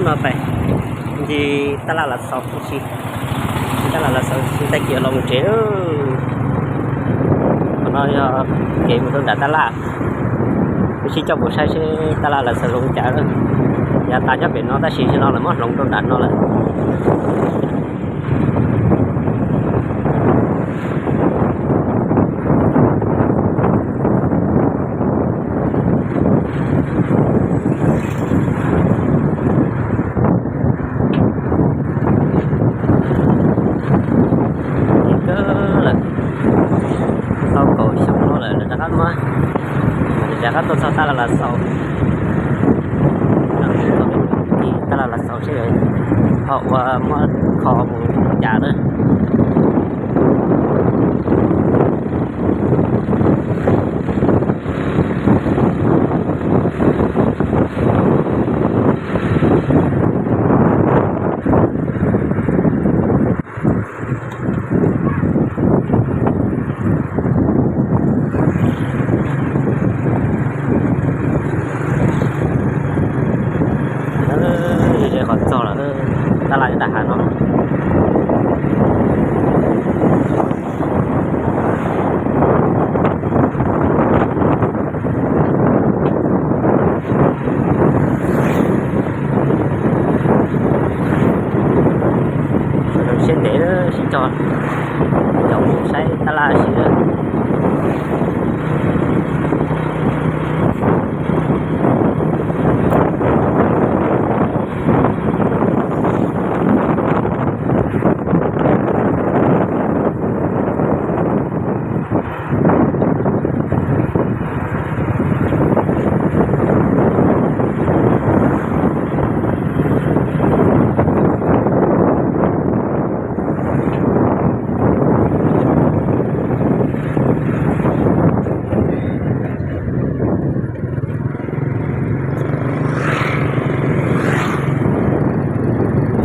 Pais ncig tab laj Lav Xaus ib si, tab laj Lav Xaus ib si tag kis los mus tsev. Qhov no yog kev mus rau nram tab laj, kuv sib coj mus saib seb tab laj Lav Xaus zoo li cas. Yav tas nyob pem no tab sis nim no lawv muab hloov rau nram no lawm. Kawg lawm, tau kaum xyoo no lawm lawv rov qab muab, rov qab tuaj txog tab laj Lav Xaus. Tab laj Lav Xaus seb ho ua muab kho mus cas na. Ze qhov txog lawm, tab laj ib tag hav no. Siab ntev sib coj, coj mus saib tab laj si.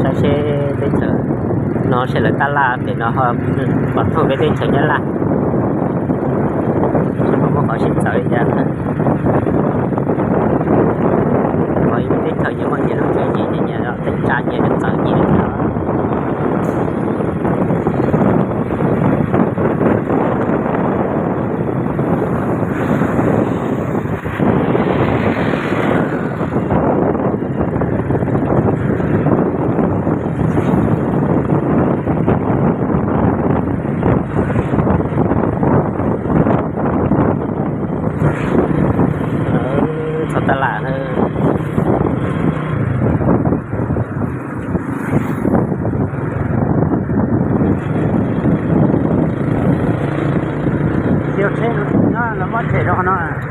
Saib seb teb chaws no seb lawv tab laj pem no ho pom thooj peb teb chaws Nyab Laj. Muab qhov sib txawv li cas. Qhov teb chaws nyias muaj nyias lub tsev nyias nyias nyias, teeb tsa nyias txawv nyias. Txog tab laj na.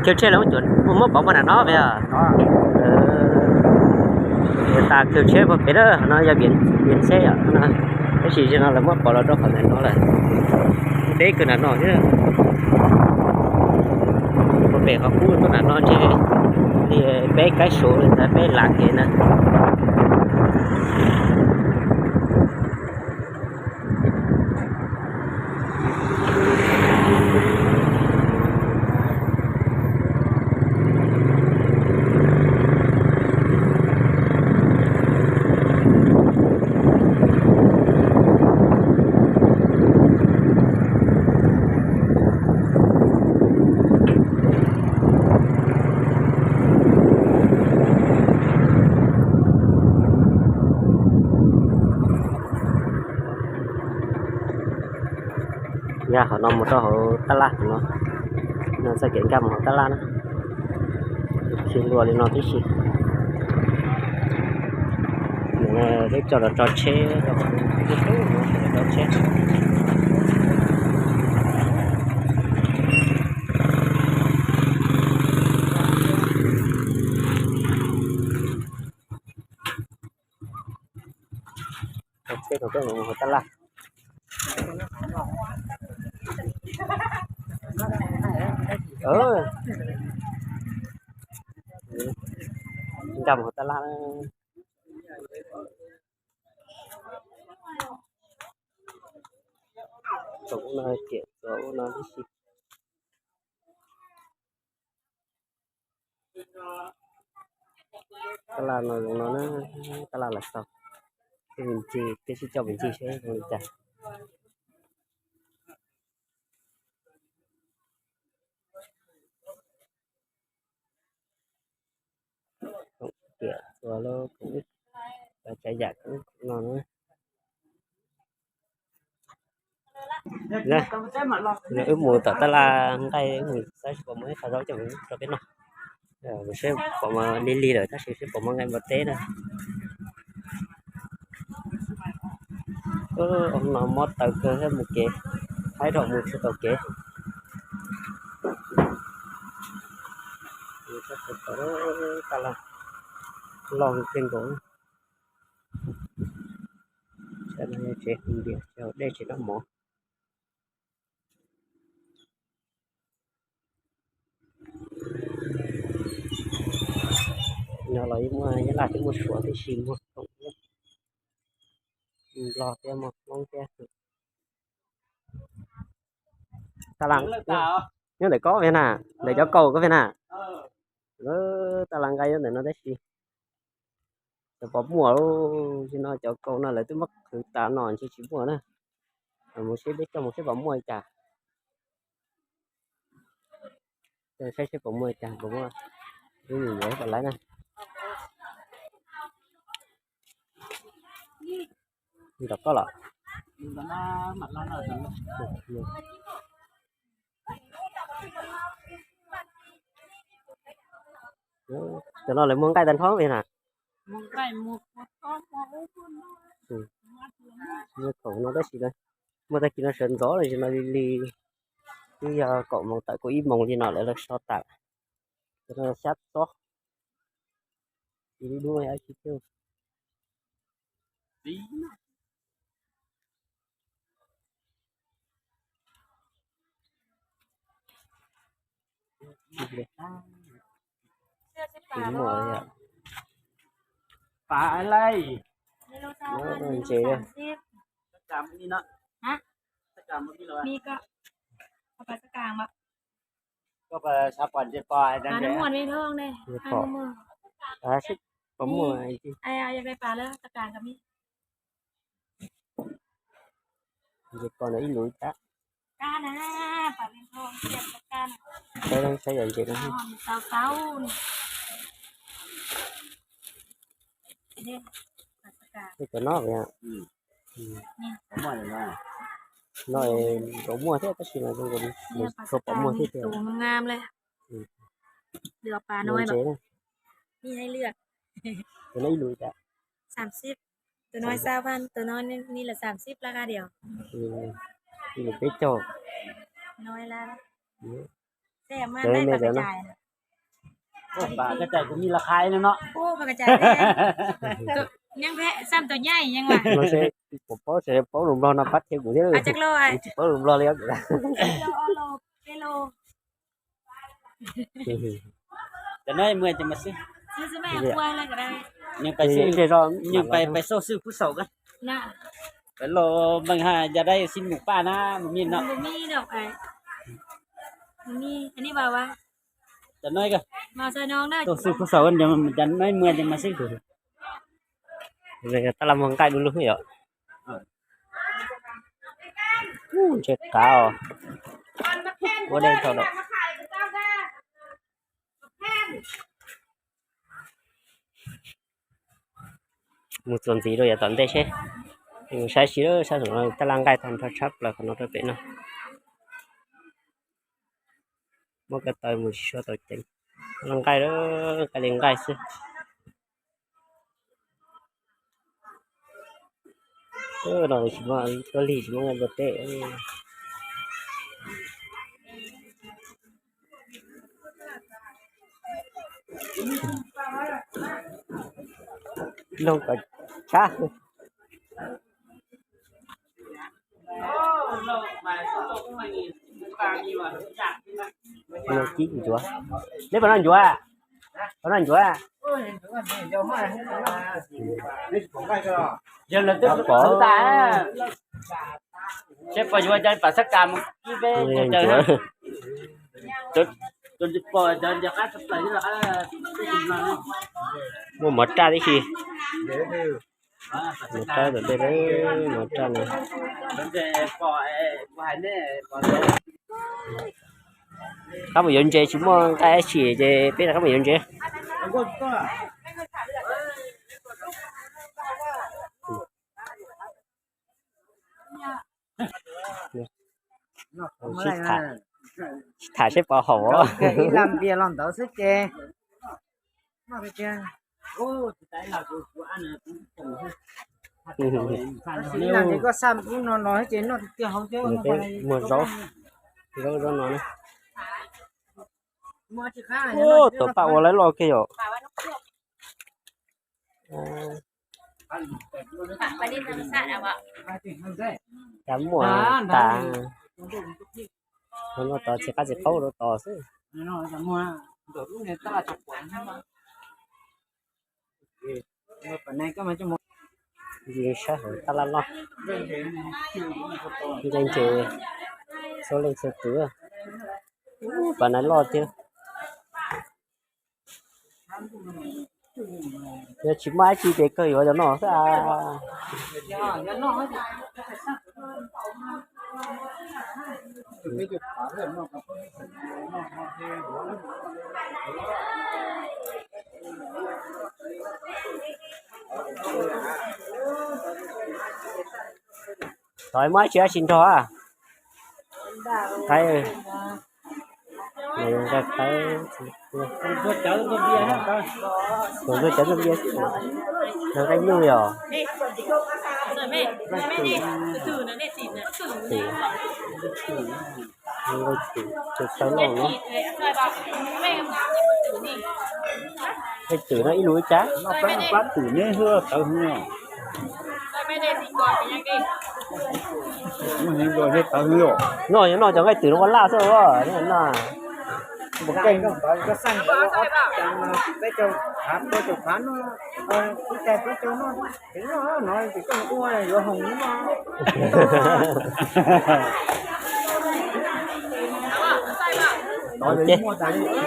Khiw tsheb lawv muab pov puag nram no pem. Tas khiw tsheb puag pem na, qhov no yog viav tsheb yom. Tab sis zaum no lawv muab pov los rau qhov ntawm no lawm. Deb kawg nram no thiab. Puag pem qhov qub tuaj nram no ntshe li peb kaib su ntawd peb lav kev na. Nkag qhov no mus rau hauv tab laj no, no txoj kev nkag mus hauv tab laj na. Khi lua li no tib si. Peb coj los tso tsheb, tso tsheb. Tsheb no peb mus hauv tab laj. Nkag mus hauv tab laj. Txog ub no, ciam txog ub no tib si. Tab laj no zoo no na, tab laj los xaus. Peb mus ncig, peb sib coj mus ncig seb zoo li cas. Koom tiam txuas lub koom wb, cov tsav yam koom no na. Wb mus tom tab laj nqaij, wb mus saib seb puas muaj ib qho zaub coj mus rau peb noj. Seb puas muaj, lig lig lawm tab sis seb puas muaj nqaij npua teb na. Ub, no mob taws kawg thiab, mus kev haib dhau mus tsis tau kev. Tab laj loj kawg nkaus. Saib no tsev hu ntias, dej tsis noj mov. No los yeej muaj Nyab Laj thiab muaj Suav tib si, muaj Hmoob thiab, Nplog thiab, muaj Hmoob thiab. Tab laj nyob ntawm koj vij na, ntawm cov kaus koj vij na. Tab laj nqaij nyob ntawm no tab sis xyov puas muaj, tab sis no cov kaus no lawv twb muab qhwv tas no ntshe tsis muaj na. Mus seb, peb coj mus seb puas muaj li cas. Saib seb puas muaj li cas, puas muaj, wb mus yuav puas laiv na. Nrog koj los. Cov no lawv muag nqaij tag nrho li na. Muag khoom no tab sis muaj tag kis no sawv ntxov li no li, twb yog kaum moos tawm kaum ib moos li no lawv so tas. Cov no xyab txob, tsis dub dub, tsis cog. Pab laj ntses, pom muaj ntses pom no ib lub tas. Saib yam ntses no. Cov no, no nkaus muaj thiab tab sis mas zoo nkaus li tsis tshua pom muaj thiab tiag. Ntses na. Cov no ib lub tas. Tus no xav phan, tus no ni las xam xib lab ka diam. Ib lub peb caug. Cov me cov no. Pam ka cais kuv me las khai no no. Pam ka cais, xam tus nyaij yeej mas. Puas paub, paub lus Nplog no pab thiab kuv thiab. Kuv tsis paub lus Nplog li. Cov no muaj ces mas xwb. Nws pais xauj xwb kuj xaus kawg. Pais los npeeg ha yas dab xib mus paj na mus mij no. Cov no, xauj xwb kuj xaus, cov no muaj ces mas xwb. Tab laj muag nqaij du lug yom. Ntses qav os. Ua dej tau lawm. Mus txuas ntxiv rau yav tom ntej seb. Mus saib seb, sab tom no tab laj nqaij tag nrho tshaj plaws qhov no rau pem no. Muab ko taw mus tsis tshua tau ceev. Tab laj nqaij, nqaij li nqaij xwb. No tsis muaj, tuaj lig tsis muaj nqaij npua teb. Loog kom tshab. Neb puas noj ncuav? Puas noj ncuav? Yog lawv twb pom tas, seb puas yuav cov pam xab kas mus kib peb tus caw. Tus pom cov ntiag qab tshaj plaws xwb los. Muaj mov raj tib si. Mov raj tom tej, mov raj no. Qab mus yuav ntses tsis muaj nqaij dab tsi ces peb rov qab mus yuav ntses. Sib tham seb puas haum. Ib lam npias los ntawd xwb ces. Tab sis ib lam ces koj xa ub no no ces noj tiag tiag hauv thiab. Muag zaub, zaub zaub no na. Ua, tau paj ua lawv loj kiag yom. Cas muaj tas, no tod tsis qab tsis qaub rau tos xwb. Saib hauv tab laj loj, nqaij ntses txhua leej txhua tus. Pas nais loj thiab. Yog tsis muaj dab tsi ces kawg yuav cov no xwb. Tod muab dab tsi dab tsi nrog a? Qaib, nqaij qaib, tus ntxuag cawv ntxuag npias xwb, nqaij nyuj yom. Nqaij twm, tus tawv loj no. Nqaij twm no ib lus ib tsab. Noj yog noj cov nqaij twm no ua laj xwb.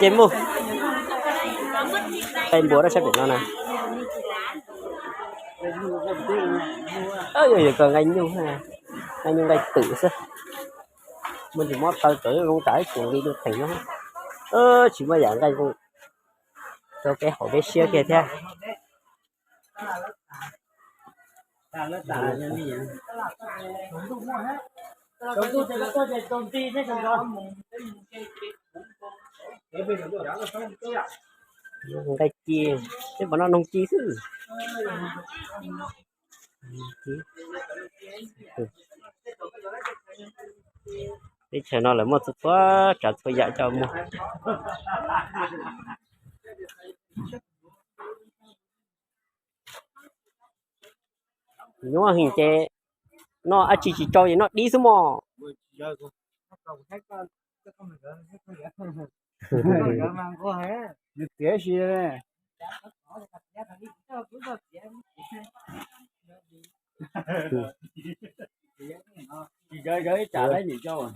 Ces mus, qaij npua dab sab pem no na. Yog yog kawg nqaij nyuj, nqaij nyuj nqaij twm xwb. Muaj ntsis mob taw tawm zoo tas ib tsoom li lub theem no. Tsis muaj yam nqaij zoo rau peb haum peb siab kiag thiab. Nqaij ci, peb puas noj noog ci xwb. Teb chaws no lawv muaj txhua txhua tsav txhua yam coj muag. Nyuaj heev ces noj dab tsi tsis rau ces noj dib xwb mog. Nws tiav si. Tsis yog yog ib tsam lawv nim coj.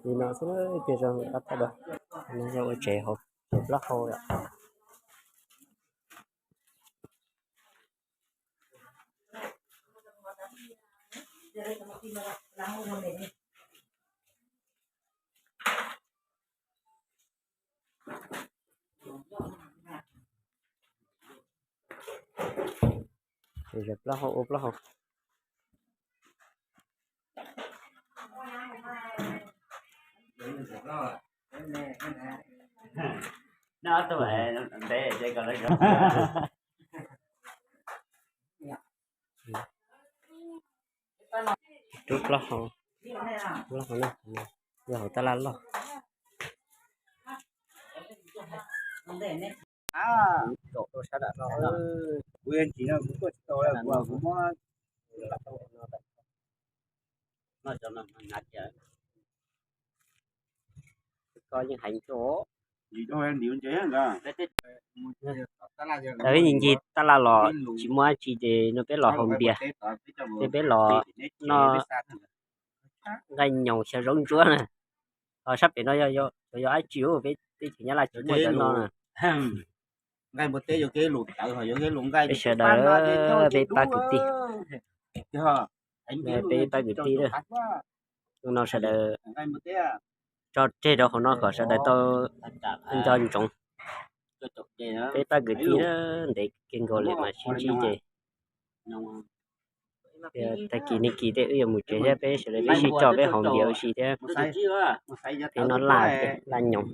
Li no xwb, ib pliag zoo qab thaij dua. No yog ua tsev hauv, tsev plaub hau yom. Plaub hau ua plaub hau. Rub plaub hau, plaub hau na, yog hauv tab laj loj. Kaum rau sab nram no, kuv yeej tsis no kuv tuaj tsis tau, kuv muab. Koj yeej heev kawg. Tab sis ncig tab laj los tsis muaj dab tsi ces no peb los haus npias, ces peb los noj nqaij nyoos xyaw zaub ntsuab na. Ho sab pem no yog dab tsi, peb teb chaws Nyab Laj tsis muaj cov no na. Peb sawv daws, peb pab kwv tij, peb pab kwv tij, no sawv daws tso tseg rau hauv no kom sawv daws tau nco ntsoov. Peb pab kwv tij ntev kawg nkaus li mas sib ntsib ces tag kis nag kis tej wb yuav mus tsev thiab, peb sawv daws peb sib tso peb haus npias ua si thiab. Peb noj laj, laj nyoos.